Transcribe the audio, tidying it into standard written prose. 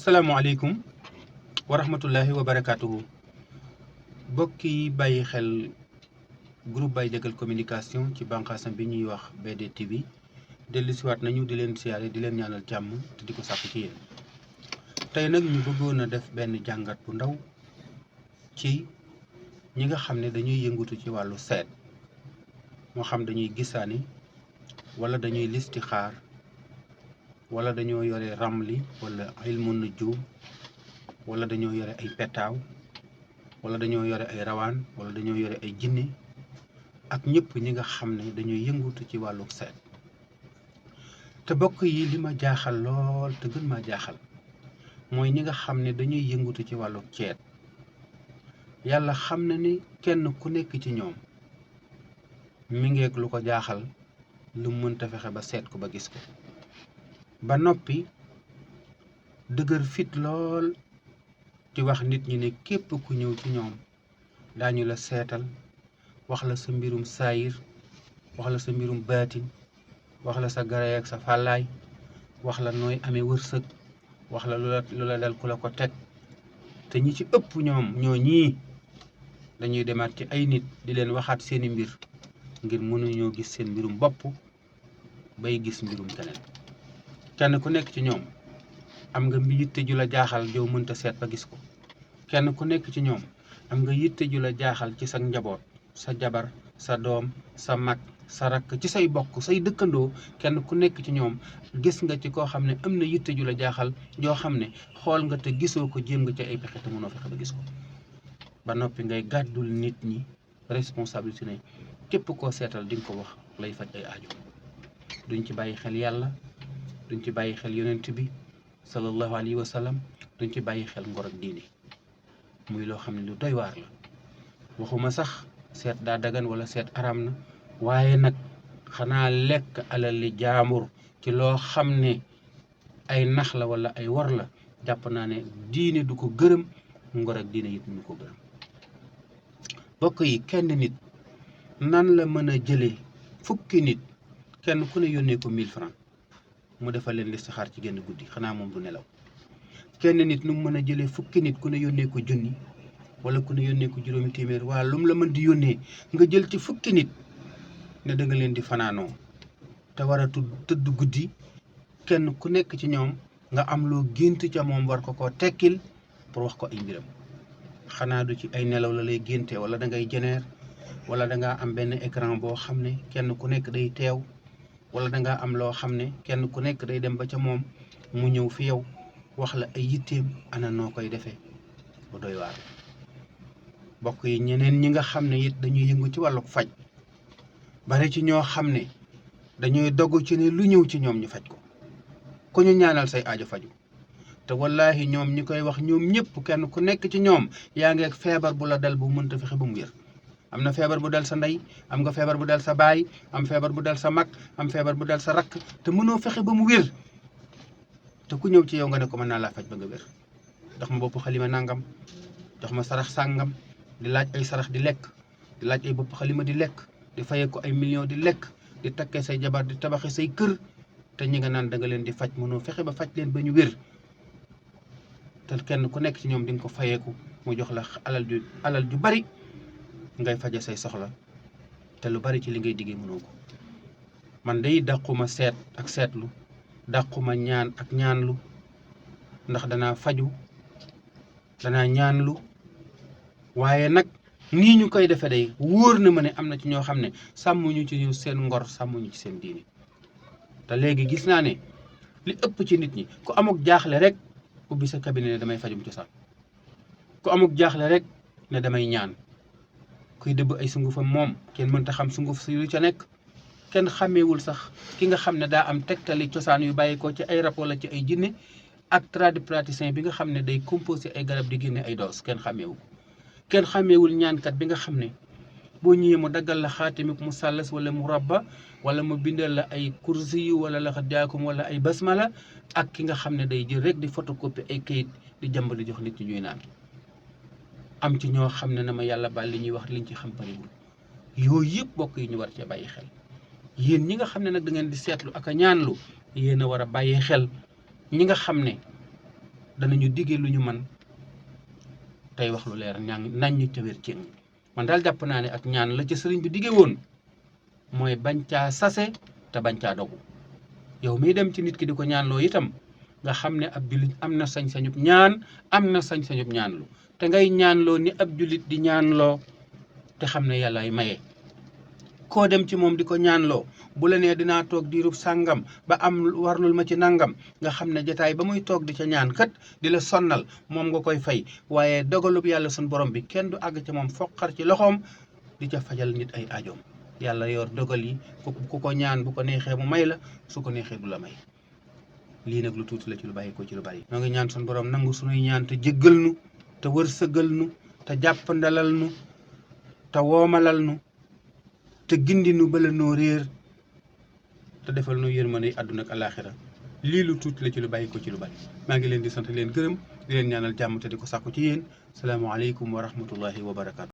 asalaamaaleykum wa rahmatullahi wa barakaatuhu mbokk yi bàyyi xel groupe Baye Diagal communication ci bànqaasam bi ñuy wax BDTV dellusiwaat nañu di leen siyaare di leen ñaanal jàmm te di ko sàkku ci yéen tey nag ñu bëggoon a def benn jàngat bu ndaw ci ñi nga xam ne dañuy yëngutu ci wàllu seet moo xam dañuy gisaani wala dañuy listixaar wala dañoo yore ramli wala ilmu nujum wala dañoo yore ay petaaw wala dañoo yore ay rawaan wala dañoo yore ay jinne ak ñëpp ñi nga xam ne dañuy yëngutu ci wàllu seet te bokk yi li ma jaaxal lool te gën maa jaaxal mooy ñi nga xam ne dañuy yëngutu ci wàllu ceet yàlla xam na ni kenn ku nekk ci ñoom mi ngeeg lu ko jaaxal lu mënta fexe ba seet ko ba gis ko ba noppi dëgër fit lool di wax nit ñi ne képp ku ñëw ci ñoom daañu la seetal wax la sa mbirum saayir wax la sa mbirum baatin wax la sa garay ak sa fàllaay wax la nooy amee wërsëg wax la lu la dal ku la ko teg te ñi ci ëpp ñoo ñii dañuy demaat ci ay nit di leen waxaat seeni mbir ngir mënuñoo gis seen mbirum bopp bay gis mbirum kenn ku nekk ci ñoom am nga yitte ju la jaaxal jow mënta seet ba gis ko kenn ku nekk ci ñoom am nga yitte ju la jaaxal ci sa njaboot sa jabar sa doom sa mag sa rakk ci say bokk say dëkkandoo kenn ku nekk ci ñoom gis nga ci koo xam ne am na yitte ju la jaaxal joo xam ne xool nga te gisoo ko jéem nga ci ay pexe te mënoo fexe ba gis ko ba noppi ngay gàddul nit ñi responsabilité ne képp koo seetal di nga ko wax lay faj ay aajo duñ ci bàyyi xel yàlla duñ ci bàyyi xel yonent bi sallallahu alayhi wa sallam duñ ci bàyyi xel ngor ak diine muy loo xam ne lu doy waar la waxuma sax seet daa dagan wala seet araam na waaye nag xanaa lekk alali jaambur ci loo xam ne ay nax la wala ay war la jàpp naa ne diine du ko gërëm ngor ak diine it ñu ko gërëm bokk yi kenn nit nan la mën a jëlee fukki nit kenn ku ne yónnee ko 1000 francs mu defal leen listixaar ci genn guddi xanaa moom du nelaw kenn nit nu mu mën a jëlee fukki nit ku ne yónnee ko junni wala ku ne yónnee ko juróomi téeméer waa lu mu la mën di yónnee nga jël ci fukki nit ne da nga leen di fanaanoo te war a tëdd guddi kenn ku nekk ci ñoom nga am loo gént ca moom war ko tekkil pour wax ko ay mbiram xanaa du ci ay nelaw la lay génte wala da ngay jeneer wala da ngaa am benn écran boo xam ne kenn ku nekk day teew wala da ngaa am loo xam ne kenn ku nekk day dem ba ca moom mu ñëw fi yow wax la ay yitteem ana noo koy defee bu doy waar bokk yi ñeneen ñi nga xam ne it dañuy yëngu ci wàllu faj bari ci ñoo xam ne dañuy dogu ci ne lu ñëw ci ñoom ñu faj ko ku ñu ñaanal say aajo faju te wallahi ñoom ñi koy wax ñoom ñëpp kenn ku nekk ci ñoom yaa ngi ak feebar bu la dal bu mënta fexe ba mu wér am na feebar bu dal sa ndey am nga feebar bu dal sa baay am feebar bu dal sa mag am feebar bu dal sa rakk te mënoo fexe ba mu wér te ku ñëw ci yow nga ne ko mën naa laa faj ba nga wér jox ma bopp xalima nangam jox ma sarax sàngam di laaj ay sarax di lekk di laaj ay bopp xalima di lekk di fayee ko ay millions di lekk di takkee say jabar di tabaxe say kër te ñi nga naan da nga leen di faj mënoo fexe ba faj leen ba ñu wér te kenn ku nekk ci ñoom di nga ko fayeeku mu jox la alal ju bari ngay faje say soxla te lu bari ci li ngay diggee mënoo ko man day dàquma seet ak seetlu dàquma ñaan ak ñaanlu ndax danaa faju danaa ñaanlu waaye nag nii ñu koy defe day wóor na ma ne am na ci ñoo xam ne sàmmuñu ci seen ngor sàmmuñu ci seen diine te léegi gis naa ne li ëpp ci nit ñi ku amuk jaaxle rek ubbi sa cabinet ne damay fajum cosaan ku amuk jaaxle rek ne damay ñaan kuy dëbb ay sungufam moom kenn mënta xam sunguf si lu ca nekk kenn xàmmeewul sax ki nga xam ne daa am tegtali cosaan yu bàyyi ko ci ay rab wala ci ay jinne ak tradipraticien bi nga xam ne day composé ay garab di génne ay doos kenn xàmmeewu ko kenn xàmmeewul ñaankat bi nga xam ne boo ñëwee mu daggal la xaatimik mu sàllas wala mu rabba wala mu bindal la ay kursi yu wala laxat jaakum wala ay basmala ak ki nga xam ne day jël rek di photocopie ay kayit di jàmb di jox nit ñi ñuy naan am ci ñoo xam ne na ma yàlla baal li ñuy wax liñ ci xam bariwul yooyu yëpp bokk yi ñu war cee bàyyi xel yéen ñi nga xam ne nag da ngeen di seetlu ak a ñaanlu yéen a war a bàyyi xel ñi nga xam ne danañu digge lu ñu man tey wax lu leer nañ ñu te wér ci man daal jàpp naa ne ak ñaan la ca sëriñ bi digge woon mooy bañ caa sase te bañ caa dogu yow miy dem ci nit ki di ko ñaanloo itam nga xam ne ab jullit am na sañ-sañub ñaan am na sañ-sañub ñaanlu te ngay ñaanloo ni ab jullit di ñaanloo te xam ne yàllaay maye koo dem ci moom di ko ñaanloo bu la nee dinaa toog diirub sàngam ba am warlul ma ci nangam nga xam ne jataay ba muy toog di ca ñaan kat di la sonnal moom nga koy fay waaye dogalub yàlla suñ borom bi kenn du àgg ca moom foqar ci loxoom di ca fajal nit ay ajoom yàlla yor dogal yi ku ko ñaan bu ko neexee mu may la su ko neexee du la may lii nag lu tuuti la ci lu bàyyi ko ci lu bari noo ngi ñaan suñ borom nangu suñuy ñaan te jéggal nu te wërsëgal nu te jàppandalal nu te woomalal nu te gindi nu bala noo réer te defal nu yërmande àdduna ak alaaxira lii lu tuuti la ci lu bàyyi ko ci lu bari maa ngi leen di sant leen gërëm di leen ñaanal jàmm te di ko sàkku ci yéen salaamaaleykum wa rahmatullahi wa barakaatu.